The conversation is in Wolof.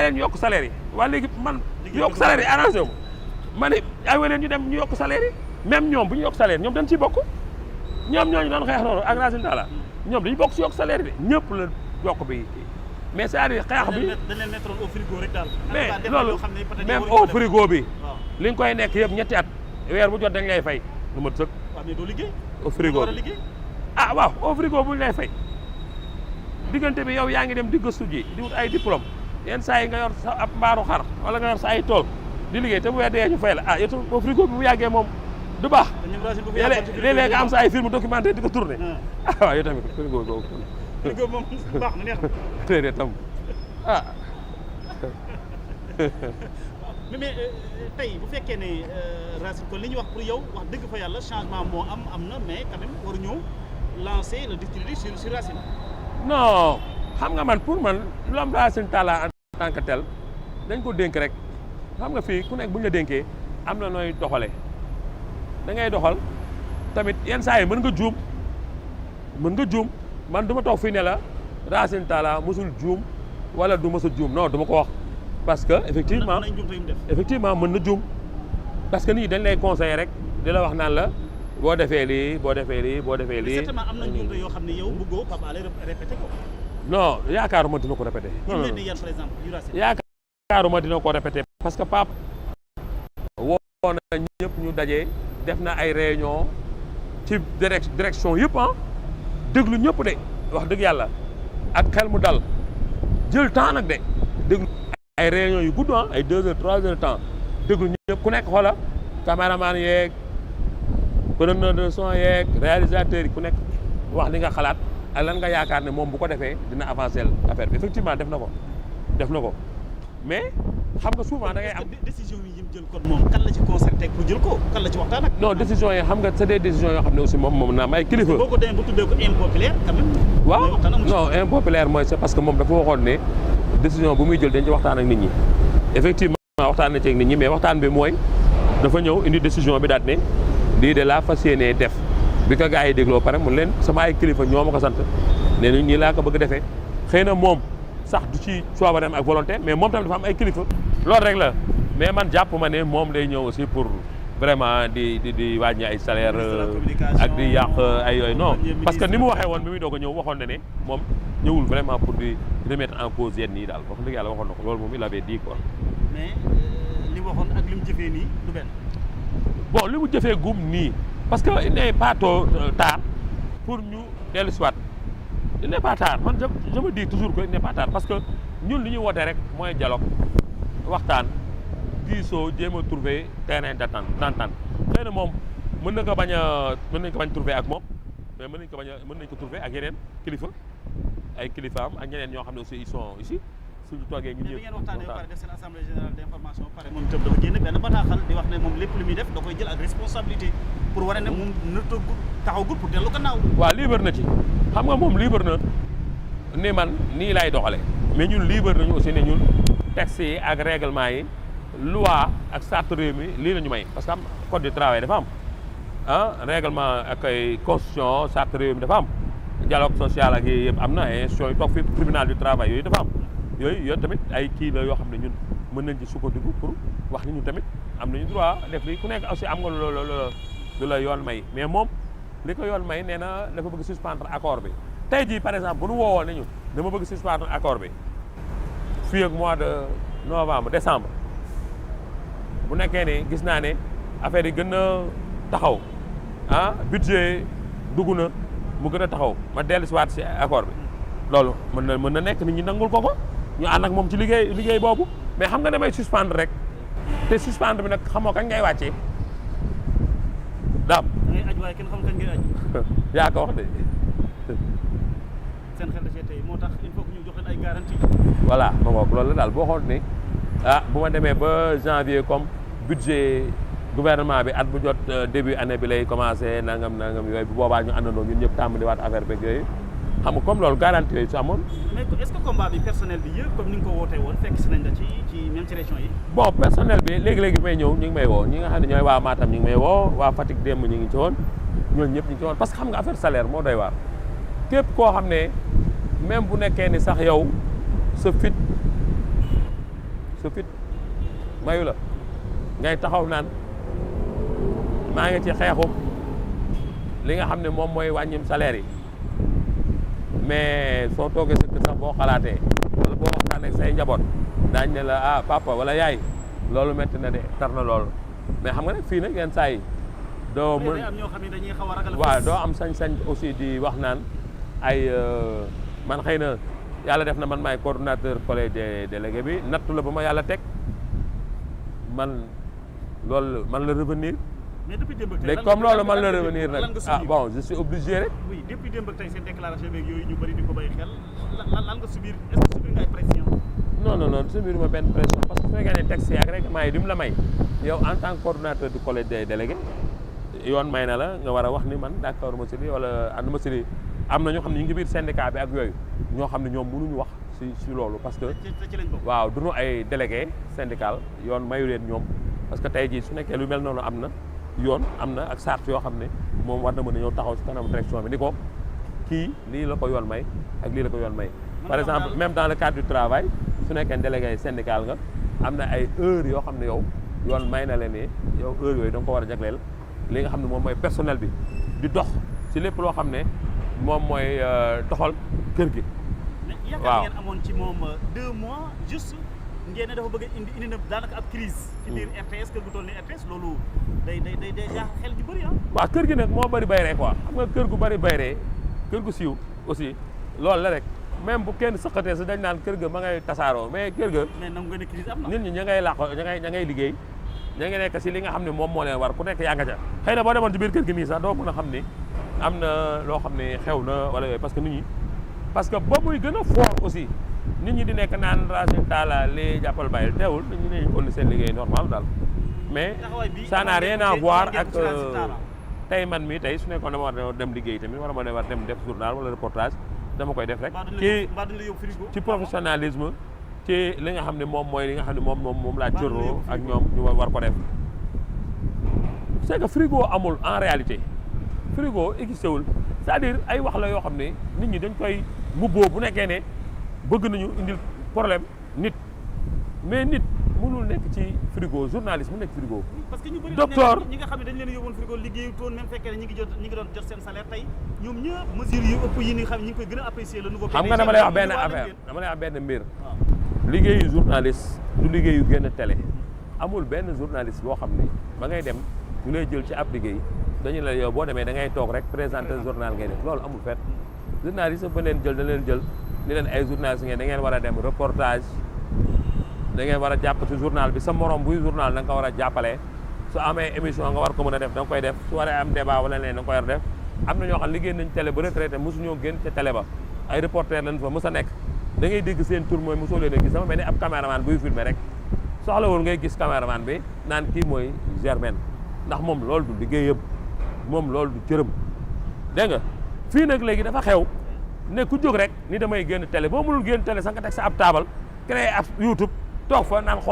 leen yokk salaire yi waa léegi man yokk salaire yi arrangé wu ma ne aywa leen ñu dem ñu yokk salaire yi même ñoom bu ñu yokk salaire ñoom dañ ciy bokk ñoom ñooñu doon xeex noonu ak Racine Talla ñoom dañu bokk si yokk salaire bi ñëpp la yokk bi mais c'est-à-dire xeex bi dañ leen mettre au frigo rek daal. mais loolu même au frigo bi li nga koy nekk yëpp ñetti at weer bu jot dañ lay fay lu ma sëkk. waaw mais doo liggéey. au frigo bi ah waaw au frigo bu ñu lay fay diggante bi yow yaa ngi dem di gëstu ji di wut ay diplôme yenn saa yi nga yor sa ab mbaaru xar wala nga yor sa ay tool di liggéey te bu weer dee ñu fay la ah yow au frigo bi bu yàggee moom du baax. léeg-léeg nga am sa ay film documentaire di ko tourné. ah waaw yow tamit frigo boobu. frigo moom baax na neex na. déedéet tam ah. mais tey bu fekkee ne Racine kon li ñu wax pour yow wax dëgg fa yàlla changement moo am na mais quand même waru ñëw lancer le dispositif sur Racine. non xam nga man pour man l'homme Racine Talla en tant que tel dañ ko dénk rek xam nga fii ku nekk bu ñu la dénkee am na nooy doxalee da ngay doxal tamit yenn saa yi mën nga juum man du ma toog fii ne la Racine Talla mosul juum wala du mës a juum non du ma ko wax parce que effectivement mën na juum parce que nit ñi dañ lay conseiller rek di la wax naan la boo defee lii boo defee lii boo defee lii. certainement am na njuumte yoo xam ne yow bëggoo Pape Alé répété ko. non yaakaaruma dina ko répété. non non par exemple yaakaaruma dina ko répété parce que Pape woo na ñëpp ñu daje def na ay réunion ci direction yëpp ah déglu ñëpp de wax dëgg yàlla ak xel mu dal jël temps nag de déglu ay réunion yu gudd ah ay 2 heures 3 heures de temps déglu ñëpp ku nekk xoola caméraman yeeg preneur de son yeeg réalisateur yi ku nekk wax li nga xalaat ak lan nga yaakaar ne moom bu ko defee dina avancer affaire bi effectivement def na ko mais xam nga souvent da ngay am décision yi jël ko moom kan la ci concerté pour jël ko kan la ci waxtaan ak. non décision yi xam nga c'est des décisions yoo xam ne aussi moom naa may kilifa. boo ko demee ba tuddee ko impopulaire quand même. waaw non impopulaire mooy c'est parce que moom dafa waxoon ne décision bu muy jël dañ ci waxtaan ak nit ñi effectivement waxtaan na ci ak nit ñi mais waxtaan bi mooy dafa ñëw indi décision bi daal ne lii de laa fas yéenee def bi ko gars yi dégloo pare mun leen sama ay kilifa ñoo ma ko sant nee nañ nii laa ko bëgg defee xëy na moom sax du ci coobareem ak volonté mais moom tamit dafa am ay kilifa loolu rek la mais man jàpp ma ne moom day ñëw aussi pour vraiment di wàññi ay salaire ak di yàq ay yooyu non parce que ni mu waxee woon bi muy doog a ñëw waxoon na ne moom ñëwul vraiment pour di remettre en cause yenn yi daal wax dëgg yàlla waxoon na ko loolu moom il avait dit quoi. mais li waxoon ak li mu jëfee nii du benn. bon li mu jëfee gum nii parce que il n'est pas tard pour ñu dellu si waat il n'est pas tard man je me dis toujours que il n'est pas tard parce que ñun li ñu woote rek mooy dialogue waxtaan diisoo jéem a trouver terrain d'entente xëy na moom mën nañ ko bañ trouver ak moom mais mën nañ ko trouver ak yeneen kilifa ay kilifaam ak ñeneen ñoo xam ne aussi ils sont ici suñu toogee ñun ñëpp. ngeen waxtaanee ba pare def seen assemblée générale d'information ba pare moom itam dafa génne benn bataaxal di wax ne moom lépp lu muy def da koy jël ak responsabilité pour wane ne moom nëttagul taxawagul pour dellu gannaaw. waaw libre na ci xam nga moom libre na ni man nii lay doxalee mais ñun libre nañu aussi ne ñun textes yi ak règlement yi loi ak charte réew mi lii la ñu may parce que am code du travail dafa am règlement ak ay constitution charte réew mi dafa am dialogue social ak yooyu yëpp am na ay institutions yi toog fi tribunal du travail yooyu dafa am. yooyu tamit ay kii la yoo xam ne ñun mën nañ ci sukkandiku pour wax ni ñun tamit am nañu droit def li ku nekk aussi am nga lu la yoon may mais moom li ko yoon may nee na dafa bëgg suspendre accord bi tey jii par exemple bu nu woowoon nañu dama bëgg suspendre accord bi fii ak mois de novembre décembre bu nekkee ne gis naa ne affaire yi gën a taxaw budget dugg na mu gën a taxaw ma dellu si waat si accord bi loolu mën na nekk nit ñi nangul ko ñu ànd ak moom ci liggéey boobu mais xam nga damay suspendre rek te suspendre bi nag xamoo kañ ngay wàccee daam. da ngay aju waaye kenn xam kañ ngay aju. yaa ko wax de. seen xel da cee tey moo tax il faut que ñu jox leen ay garantie. voilà ma ngoog loolu la daal boo xool ne bu ma demee ba janvier comme budget gouvernement bi at bu jot début année bi lay commencé nangam yooyu bu boobaa ñu àndandoo ñun ñëpp tàmbaliwaat affaire beeg yooyu. xam nga comme loolu garantie yooyu su amoon. mais est-ce que combat bi personnel bi yëpp comme ni nga ko wootee woon fekk si nañ la ci même ci région yi. bon personnel bi léegi-léegi may ñëw ñu ngi may woo ñi nga xam ne ñooy waa Matam ñu ngi may woo waa Fatick démb ñu ngi ci woon ñooñu ñëpp ñu ngi ci woon parce que xam nga affaire salaire moo doy waar képp koo xam ne même bu nekkee ni sax yow sa fit sa fit mayu la ngay taxaw naan maa ngi ci xeexu li nga xam ne moom mooy wàññim salaire yi mais soo toogee sa kër sax boo xalaatee wala boo waxtaanee ak say njaboot daañ ne la ah papa wala yaay loolu métti na de tar na loolu mais xam nga ne fii nag yenn saa yi doo mën am ñoo xam ne dañuy xaw a ragal waaw doo am sañ-sañ aussi di wax naan ay man xëy na yàlla def na man maay coordonnateur collège des délégués bi nattu la ba ma yàlla teg man loolu man la revenir mais depuis démb ak tey léegi comme loolu man la revenir nag ah bon je suis obligé rek. oui depuis démb ak tey seen déclaration beeg yooyu ñu bëri di ko bàyyi xel lan nga subir est-ce que subir nga ay pression. non subir ma benn pression parce que su fekkee ne texte yi ak règlement yi di mu la may yow en tant que coordonnateur du collège des délégués yoon may na la nga war a wax ni man d'accord ma si lii wala ànd ma si lii am na ñoo xam ne ñu ngi biir syndicat bi ak yooyu ñoo xam ne ñoom mënuñu wax si loolu parce que ci lañ bokk. waaw duñu ay délégué syndical yoon mayu leen ñoom parce que tey jii su nekkee lu mel noonu am na yoon am na ak sart yoo xam ne moom war na mën a ñëw taxaw si kanam direction bi ni ko kii lii la ko yoon may ak lii la ko yoon may par exemple même dans le cadre du travail su nekkee délégué syndical nga am na ay heures yoo xam ne yow yoon may na leen ne yow heures yooyu da nga ko war a jagleel li nga xam ne moom mooy personnel bi di dox si lépp loo xam ne moom mooy doxal kër gi. waaw ngeen amoon ci moom 2 mois juste ngeen ne dafa bëgg a indi na daanaka ab crise ci biir RTS kër gu toll ni RTS loolu day jaaxal xel ju bëri ah. waaw kër gi nag moo bëri bayree quoi xam nga kër gu bëri bayree kër gu siiw aussi loolu la rek même bu kenn sëqatee si dañ naan kër ga ma ngay tasaaroo mais kër ga. mais nangu nga ne crise am na. nit ñi ña ngay làqo ña ngay liggéey ña ngi nekk si li nga xam ne moom moo leen war ku nekk yaa nga ca xëy na boo demoon ci biir kër gi nii sax doo mën a xam ni am na loo xam ne xew na wala yooyu parce que nit ñi parce que ba muy gën a fort aussi nit ñi di nekk naan Racine Talla li jàppal bàyyil teewul nit ñi ne kon seen liggéey normal daal mais ça n'a rien à voir ak tey man mii tey su nekkoon dama war dem liggéey tamit wala ma war dem def journal wala reportage dama koy def rek ci professionnalisme ci li nga xam ne moom mooy li nga xam ne moom laa cëroo ak ñoom ñu war ko def c'est que frigo amul en réalité frigo existé wul c'est-à-dire ay wax la yoo xam ne nit ñi dañ koy mbubboo bu nekkee ne bëgg nañu indil problème nit mais nit mënul nekk ci frigo journaliste mu nekk frigo. parce que ñu bëri docteur ñi nga xam ne dañ leen yóbboon frigo liggéeyu toon même fekkee ne ñi ngi doon jot seen salaire tey ñoom ñëpp mesures yu ëpp yi ni xam ñi ngi koy gën a apprécier le nouveau xam nga dama lay wax benn affaire dama lay wax benn mbir liggéeyu journaliste du liggéeyu génn télé amul benn journaliste boo xam ne ba ngay dem ñu lay jël ci ab liggéey dañu la yow boo demee da ngay toog rek présenter journal ngay def loolu amul fet journaliste ba leen jël da leen jël ni leen ay journaliste ngeen da ngeen war a dem reportage da ngeen war a jàpp ci journal bi sa morom buy journal da nga ko war a jàppale su amee émission nga war ko mën a def da nga koy def su waree am débat wala leen da nga koy war a def am na ñoo xam liggéey nañ télé ba retraité mosuñoo génn ca télé ba ay reporter lañ fa mos a nekk da ngay dégg seen tur mooy mosoo leen a gis sama mel ni ab caméraman buy filmer rek soxlawul ngay gis caméraman bi naan kii mooy Germaine ndax moom loolu du liggéeyam moom loolu du cërëm dégg nga fii nag léegi dafa xew ne ku jóg rek ni damay génn télé boo mënul génn télé sax nga teg sa ab taabal créé ab YouTube toog fa naan xool